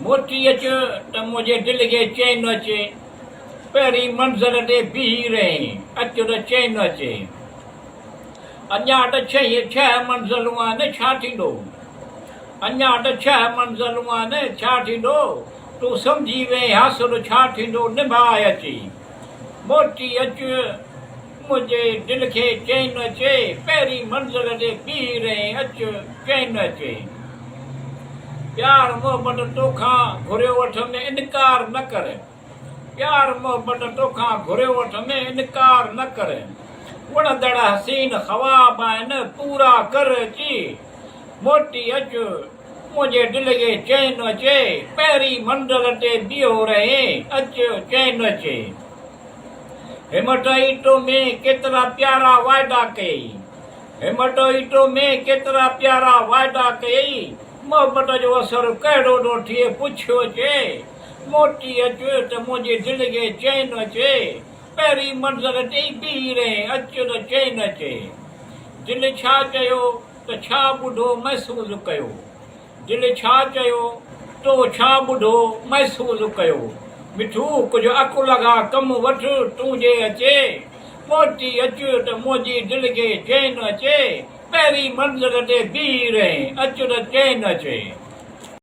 موٽي اچ ته منهنجي دل کي چين اچي. پهرين منزل تي بيهي رهين، اچ ته چين اچي. اڃا ته ڇهه منزلون آهن، ڇا ٿيندو؟ اڃا ته ڇهه منزلون آهن، ڇا ٿيندو؟ تون سمجهي وئين حاصل ڇا ٿيندو؟ نڀاء اچي. موٽي اچ، منهنجي دل کي چين اچي. پهرين منزل تي بيهي رهين، اچ چين اچي. پيار محبت توکان گهريو اٿم، انڪار نه ڪر. پيار محبت توکان گهريو اٿم، انڪار نه ڪر. وڻندڙ حسين خواب آهن، پورا ڪر اچي. موٽي اچ، منهنجي دل کي چين اچي. پهرين منزل تي بيهو رهين، اچ چين اچي. همت ئي تو ۾ ڪيترا پيارا واعدا ڪيئي. همت ئي تو ۾ ڪيترا پيارا واعدا ڪيئي. محبت جو اثر ڪهڙو ٿو ٿئي پڇيو اچي. موٽي اچ ته منهنجي دل کي چين اچي. پهرين منزل تي ئي بيهي رهين، اچ ته چين اچي. دل ڇا چيو ته ڇا ٻڌو محسوس ڪيو. دل ڇا چيو تو ڇا ٻڌو محسوس ڪيو. مٺو ڪجهه عقل کان ڪم وٺ تون جي اچي. موٽي اچ ته منهنجي دل کي چين اچي. پهرين منزل تي بيهي رهين، اچ ته چين اچي.